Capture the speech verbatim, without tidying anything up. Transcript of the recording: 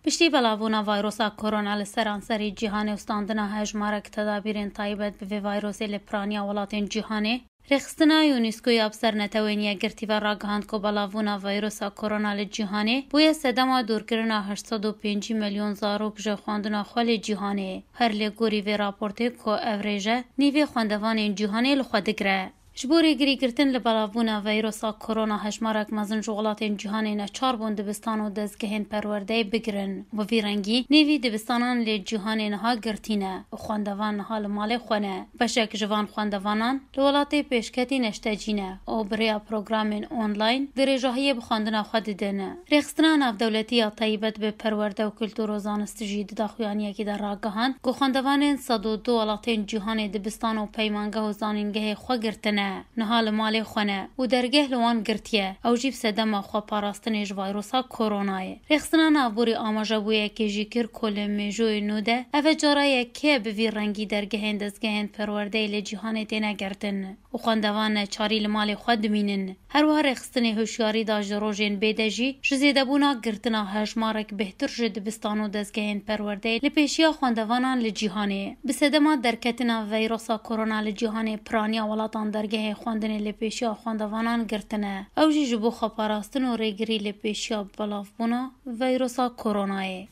Piştî belavbûna vayrosa korona li seranserî cîhanê û standina hejmarek tedabîrên taybet bi vê vayrosê li piraniya welatên cîhanê, rêxistina UNESCOyê ya bi ser Netewên Yekgirtî ve ragihand ku belavbûna vayrosa korona li cîhanê bûye sedema dûrkirina heşt sed û pêncî milyon zarok ji xwendina xwe li cîhanê. Her lê gorî vê raportê ku ev rêje nîvê xwendevanên cîhanê li xwe digire. Ji bo rêgirî girtin li belavbûna veyrosa korona hejmarek mezin ji welatên cîhanê neçar bûn dibistan û dezgehên perwerdeyê bigirin. Bi vî rengî nêvî dibistanan li cîhanê niha girtî ne û xwendevan niha li malê xwe ne. Beşek ji van xwendevanan li welatê pêşketî neştecî ne û bi rêya programên online dirêjahiyê bi xwendina xwe didin. Rêxistina navdewletî ya taybet bi perwerde û kultur û zanist jî di daxuyaniyekî de ragihand ku xwendevanên sed û du welatên cîhanê dibistan û peymangeh û zanîngehê xwe girtine, niha li malê xwe ne û dergeh li wan girtiye. Ew jî bi sedema xwe parastinê ji vayrosa koronayê. Rêxistina navborî amaje bû yekê jî kir ku li mêjoyê nû de ev e cara yekê ye bi vî rengî dergehên dezgehên perwerdeyê li cîhanê têne girtin û xwendevan neçarî li malê xwe dimînin. Her wiha rêxistinê hişyarî da ji rojên bê de jî ji zêdebûna girtina hejmarek bêhtir ji dibistan û dezgehên perwerdeyê li pêşiya xwendevanan li cîhanê. Bi sedema derketina veyrosa korona li cîhanê piraniya welatan dergehê xwendinê li pêşiya xwendevanan girtine. Ew jî ji bo xweparastin û rêgirî li pêşiya belavbûna veyrosa koronayê.